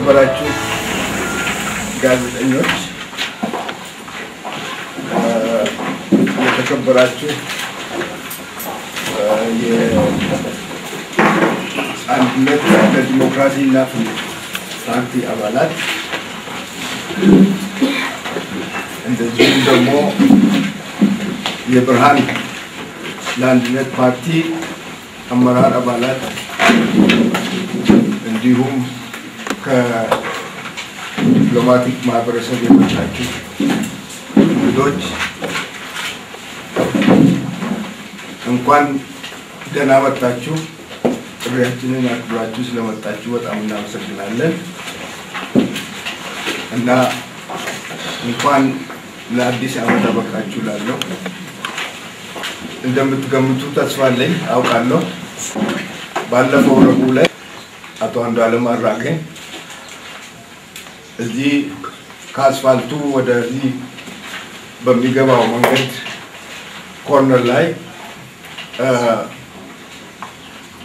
የተከበራችሁ ጋዜጠኞች፣ የተከበራችሁ የአንድነት ለዲሞክራሲ እና ፍትህ ፓርቲ አባላት፣ እንደዚሁም ደግሞ የብርሃን ለአንድነት ፓርቲ አመራር አባላት፣ እንዲሁም ከዲፕሎማቲክ ማህበረሰብ የመጣችሁ እንግዶች፣ እንኳን ደህና መጣችሁ። ጥሪያችንን አክብራችሁ ስለመጣችሁ በጣም እናመሰግናለን እና እንኳን ለአዲስ ዓመት አበቃችሁ እላለሁ። እንደምትገምቱ ተስፋ አለኝ፣ አውቃለሁ። ባለፈው ረቡዕ ላይ አቶ አንዱዓለም አራጌ እዚህ ከአስፋልቱ ወደዚህ በሚገባው መንገድ corner ላይ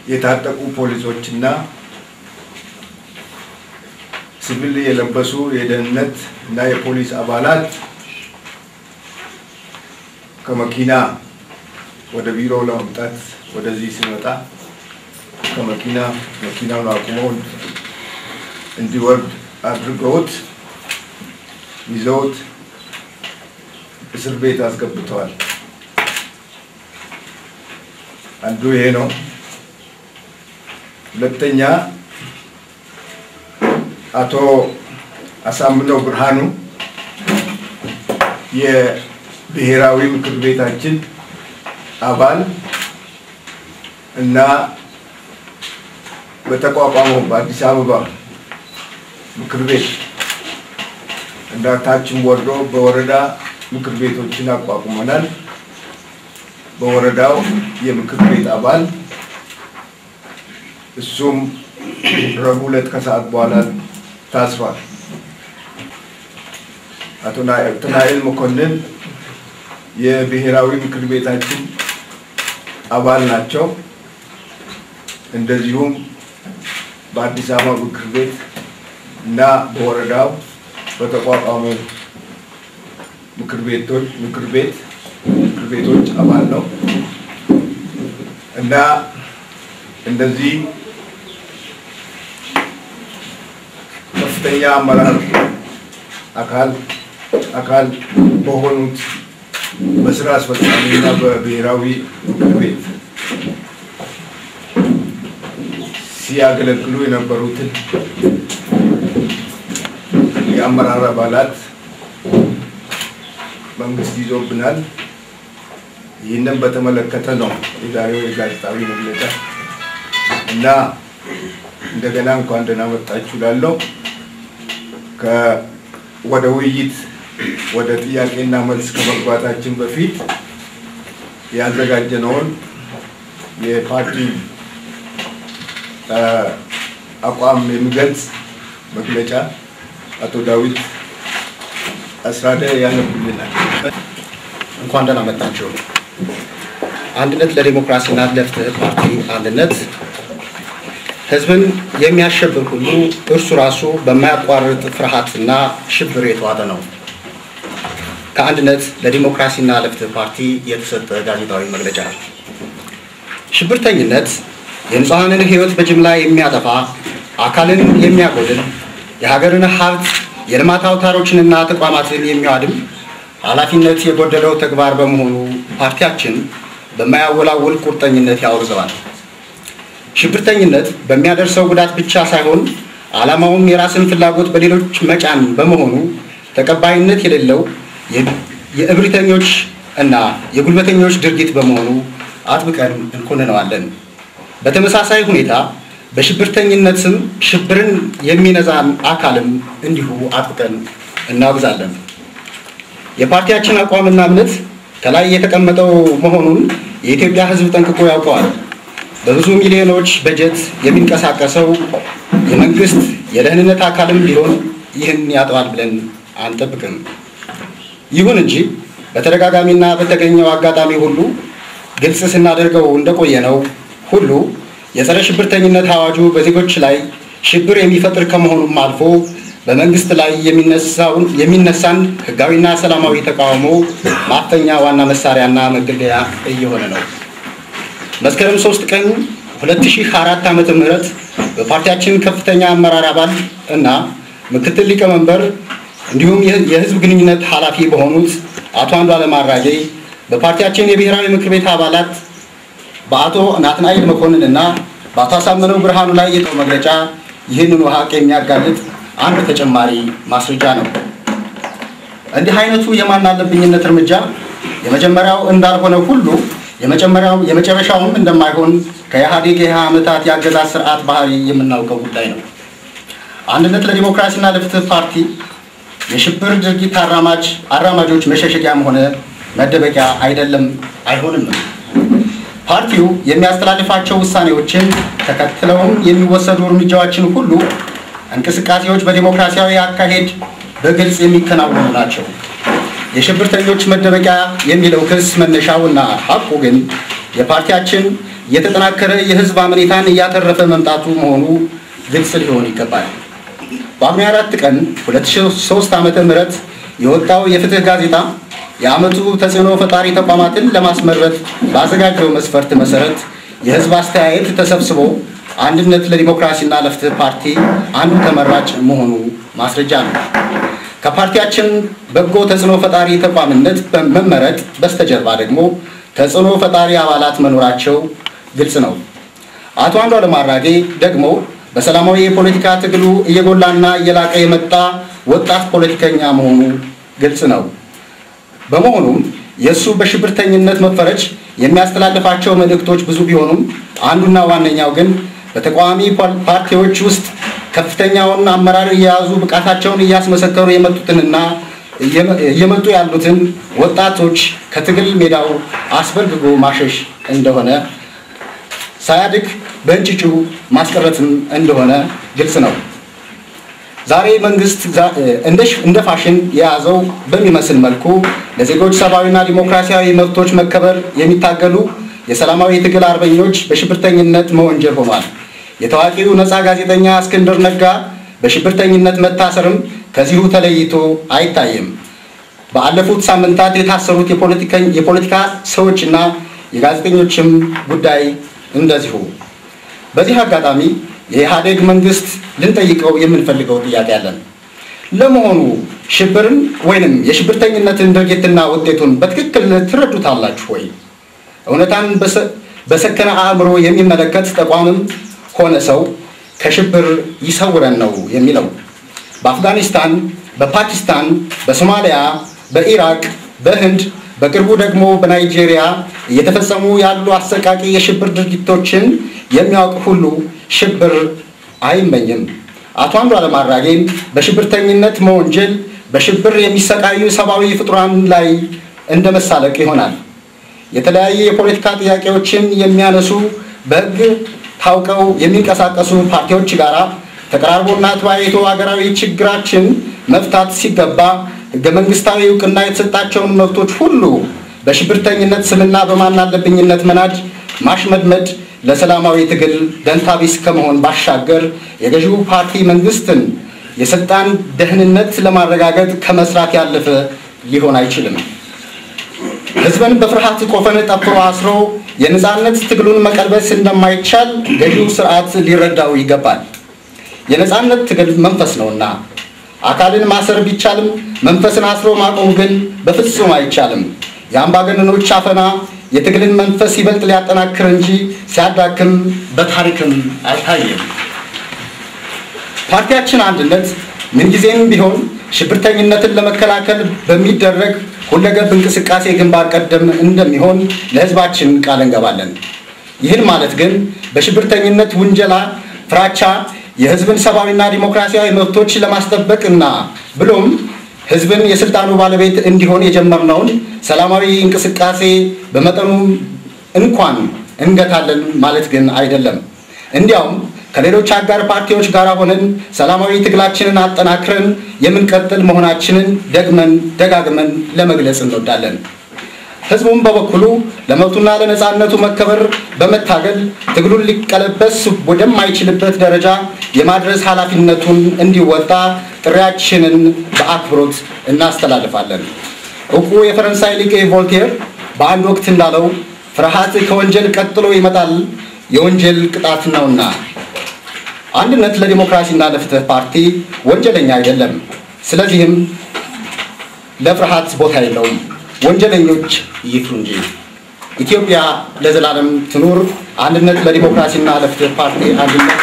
የታጠቁ ፖሊሶችና ሲቪል የለበሱ የደህንነት እና የፖሊስ አባላት ከመኪና ወደ ቢሮ ለመምጣት ወደዚህ ሲመጣ ከመኪና መኪናውን አቁመው እንዲወርድ አድርገውት ይዘውት እስር ቤት አስገብተዋል። አንዱ ይሄ ነው። ሁለተኛ፣ አቶ አሳምነው ብርሃኑ የብሔራዊ ምክር ቤታችን አባል እና በተቋቋመው በአዲስ አበባ ምክር ቤት እና ታችም ወርዶ በወረዳ ምክር ቤቶችን አቋቁመናል። በወረዳው የምክር ቤት አባል፣ እሱም ረቡዕ ዕለት ከሰዓት በኋላ ታስሯል። አቶ ናትናኤል መኮንን የብሔራዊ ምክር ቤታችን አባል ናቸው። እንደዚሁም በአዲስ አበባ ምክር ቤት እና በወረዳው በተቋቋሙ ምክር ቤቶች ምክር ቤቶች አባል ነው እና እንደዚህ ከፍተኛ አመራር አካል በሆኑት በስራ አስፈጻሚ እና በብሔራዊ ምክር ቤት ሲያገለግሉ የነበሩትን የአመራር አባላት መንግስት ይዞብናል። ይህንን በተመለከተ ነው የዛሬው የጋዜጣዊ መግለጫ እና እንደገና እንኳን ደህና መጣችሁ እላለሁ። ወደ ውይይት፣ ወደ ጥያቄና መልስ ከመግባታችን በፊት ያዘጋጀነውን የፓርቲ አቋም የሚገልጽ መግለጫ አቶ ዳዊት አስራደ ያነብልናል። እንኳን ደህና መጣችሁ። አንድነት ለዲሞክራሲና ለፍትህ ፓርቲ አንድነት ህዝብን የሚያሸብር ሁሉ እርሱ ራሱ በማያቋርጥ ፍርሃትና ሽብር የተዋጠ ነው። ከአንድነት ለዲሞክራሲና ለፍትህ ፓርቲ የተሰጠ ጋዜጣዊ መግለጫ። ሽብርተኝነት የንጹሐንን ህይወት በጅምላ የሚያጠፋ፣ አካልን የሚያጎድል፣ የሀገርን ሀብት፣ የልማት አውታሮችንና ተቋማትን የሚያወድም ኃላፊነት የጎደለው ተግባር በመሆኑ ፓርቲያችን በማያወላውል ቁርጠኝነት ያወግዘዋል። ሽብርተኝነት በሚያደርሰው ጉዳት ብቻ ሳይሆን ዓላማውም የራስን ፍላጎት በሌሎች መጫን በመሆኑ ተቀባይነት የሌለው የእብሪተኞች እና የጉልበተኞች ድርጊት በመሆኑ አጥብቀን እንኮንነዋለን። በተመሳሳይ ሁኔታ በሽብርተኝነት ስም ሽብርን የሚነዛን አካልም እንዲሁ አጥብቀን እናወግዛለን። የፓርቲያችን አቋምና እምነት ከላይ የተቀመጠው መሆኑን የኢትዮጵያ ሕዝብ ጠንቅቆ ያውቀዋል። በብዙ ሚሊዮኖች በጀት የሚንቀሳቀሰው የመንግስት የደህንነት አካልም ቢሆን ይህን ያጠዋል ብለን አንጠብቅም። ይሁን እንጂ በተደጋጋሚና በተገኘው አጋጣሚ ሁሉ ግልጽ ስናደርገው እንደቆየነው ሁሉ የጸረ ሽብርተኝነት አዋጁ በዜጎች ላይ ሽብር የሚፈጥር ከመሆኑም አልፎ በመንግስት ላይ የሚነሳን ህጋዊና ሰላማዊ ተቃውሞ ማፈኛ ዋና መሳሪያና መገልገያ እየሆነ ነው። መስከረም 3 ቀን 2004 ዓመተ ምህረት በፓርቲያችን ከፍተኛ አመራር አባል እና ምክትል ሊቀመንበር እንዲሁም የህዝብ ግንኙነት ኃላፊ በሆኑት አቶ አንዱዓለም አራጌ በፓርቲያችን የብሔራዊ ምክር ቤት አባላት በአቶ ናትናኤል መኮንንና በአቶ አሳምነው ብርሃኑ ላይ የወጣው መግለጫ ይህንኑ ሀቅ የሚያጋልጥ አንድ ተጨማሪ ማስረጃ ነው። እንዲህ አይነቱ የማናለብኝነት እርምጃ የመጀመሪያው እንዳልሆነ ሁሉ የመጨረሻውም እንደማይሆን ከኢህአዴግ የ20 ዓመታት የአገዛዝ ስርዓት ባህሪ የምናውቀው ጉዳይ ነው። አንድነት ለዲሞክራሲና ለፍትህ ፓርቲ የሽብር ድርጊት አራማጆች መሸሸጊያም ሆነ መደበቂያ አይደለም፣ አይሆንም። ፓርቲው የሚያስተላልፋቸው ውሳኔዎችን ተከትለውም የሚወሰዱ እርምጃዎችን ሁሉ እንቅስቃሴዎች በዲሞክራሲያዊ አካሄድ በግልጽ የሚከናወኑ ናቸው። የሽብርተኞች መደበቂያ የሚለው ክስ መነሻውና ሐቁ ግን የፓርቲያችን የተጠናከረ የህዝብ አመኔታን እያተረፈ መምጣቱ መሆኑ ግልጽ ሊሆን ይገባል። በጳጉሜ 4 ቀን 2003 ዓመተ ምህረት የወጣው የፍትህ ጋዜጣ የዓመቱ ተጽዕኖ ፈጣሪ ተቋማትን ለማስመረጥ ባዘጋጀው መስፈርት መሰረት የህዝብ አስተያየት ተሰብስቦ አንድነት ለዲሞክራሲና ለፍትህ ፓርቲ አንዱ ተመራጭ መሆኑ ማስረጃ ነው። ከፓርቲያችን በጎ ተጽዕኖ ፈጣሪ ተቋምነት በመመረጥ በስተጀርባ ደግሞ ተጽዕኖ ፈጣሪ አባላት መኖራቸው ግልጽ ነው። አቶ አንዱዓለም አራጌ ደግሞ በሰላማዊ የፖለቲካ ትግሉ እየጎላና እየላቀ የመጣ ወጣት ፖለቲከኛ መሆኑ ግልጽ ነው። በመሆኑም የሱ በሽብርተኝነት መፈረጅ የሚያስተላልፋቸው መልእክቶች ብዙ ቢሆኑም አንዱና ዋነኛው ግን በተቃዋሚ ፓርቲዎች ውስጥ ከፍተኛውን አመራር እየያዙ ብቃታቸውን እያስመሰከሩ የመጡትንና እየመጡ ያሉትን ወጣቶች ከትግል ሜዳው አስበርግጎ ማሸሽ እንደሆነ ሳያድግ በእንጭጩ ማስቀረትም እንደሆነ ግልጽ ነው። ዛሬ መንግስት እንደ ፋሽን የያዘው በሚመስል መልኩ ለዜጎች ሰብአዊና ዲሞክራሲያዊ መብቶች መከበር የሚታገሉ የሰላማዊ ትግል አርበኞች በሽብርተኝነት መወንጀል ሆኗል። የታዋቂው ነፃ ጋዜጠኛ እስክንድር ነጋ በሽብርተኝነት መታሰርም ከዚሁ ተለይቶ አይታይም። ባለፉት ሳምንታት የታሰሩት የፖለቲካ ሰዎችና የጋዜጠኞችም ጉዳይ እንደዚሁ። በዚህ አጋጣሚ የኢህአዴግ መንግስት ልንጠይቀው የምንፈልገው ጥያቄ አለን። ለመሆኑ ሽብርን ወይንም የሽብርተኝነትን ድርጊትና ውጤቱን በትክክል ትረዱታላችሁ ወይ? እውነታን በሰከነ አእምሮ የሚመለከት ተቋምም ሆነ ሰው ከሽብር ይሰውረን ነው የሚለው። በአፍጋኒስታን፣ በፓኪስታን፣ በሶማሊያ፣ በኢራቅ፣ በህንድ፣ በቅርቡ ደግሞ በናይጄሪያ እየተፈጸሙ ያሉ አሰቃቂ የሽብር ድርጊቶችን የሚያውቅ ሁሉ ሽብር አይመኝም። አቶ አንዱዓለም አራጌን በሽብርተኝነት መወንጀል በሽብር የሚሰቃዩ ሰብአዊ ፍጡራን ላይ እንደመሳለቅ ይሆናል። የተለያየ የፖለቲካ ጥያቄዎችን የሚያነሱ በህግ ታውቀው የሚንቀሳቀሱ ፓርቲዎች ጋራ ተቀራርቦና ተወያይቶ ሀገራዊ ችግራችን መፍታት ሲገባ ህገ መንግስታዊ እውቅና የተሰጣቸውን መብቶች ሁሉ በሽብርተኝነት ስምና በማናለብኝነት መናድ ማሽመድመድ ለሰላማዊ ትግል ደንታቢስ ከመሆን ባሻገር የገዢው ፓርቲ መንግስትን የስልጣን ደህንነት ለማረጋገጥ ከመስራት ያለፈ ሊሆን አይችልም። ህዝብን በፍርሃት ቆፈን ጠፍሮ አስሮ የነጻነት ትግሉን መቀልበስ እንደማይቻል ገዢው ስርዓት ሊረዳው ይገባል። የነጻነት ትግል መንፈስ ነውና አካልን ማሰር ቢቻልም መንፈስን አስሮ ማቆም ግን በፍጹም አይቻልም። የአምባገነኖች አፈና የትግልን መንፈስ ይበልጥ ሊያጠናክር እንጂ ሲያዳክም በታሪክም አልታየም። ፓርቲያችን አንድነት ምንጊዜም ቢሆን ሽብርተኝነትን ለመከላከል በሚደረግ ሁለገብ እንቅስቃሴ ግንባር ቀደም እንደሚሆን ለህዝባችን ቃል እንገባለን። ይህን ማለት ግን በሽብርተኝነት ውንጀላ ፍራቻ የህዝብን ሰብአዊና ዲሞክራሲያዊ መብቶች ለማስጠበቅና ብሎም ህዝብን የስልጣኑ ባለቤት እንዲሆን የጀመርነውን ሰላማዊ እንቅስቃሴ በመጠኑ እንኳን እንገታለን ማለት ግን አይደለም። እንዲያውም ከሌሎች አጋር ፓርቲዎች ጋር ሆነን ሰላማዊ ትግላችንን አጠናክረን የምንቀጥል መሆናችንን ደግመን ደጋግመን ለመግለጽ እንወዳለን። ህዝቡም በበኩሉ ለመብቱና ለነፃነቱ መከበር በመታገል ትግሉን ሊቀለበስ ወደማይችልበት ደረጃ የማድረስ ኃላፊነቱን እንዲወጣ ጥሪያችንን በአክብሮት እናስተላልፋለን። እውቁ የፈረንሳይ ሊቅ ቮልቴር በአንድ ወቅት እንዳለው ፍርሃት ከወንጀል ቀጥሎ ይመጣል፣ የወንጀል ቅጣት ነውና። አንድነት ለዲሞክራሲና ለፍትህ ፓርቲ ወንጀለኛ አይደለም። ስለዚህም ለፍርሃት ቦታ የለውም። ወንጀለኞች ይፍሩ እንጂ። ኢትዮጵያ ለዘላለም ትኑር። አንድነት ለዲሞክራሲና ለፍትህ ፓርቲ አንድነት።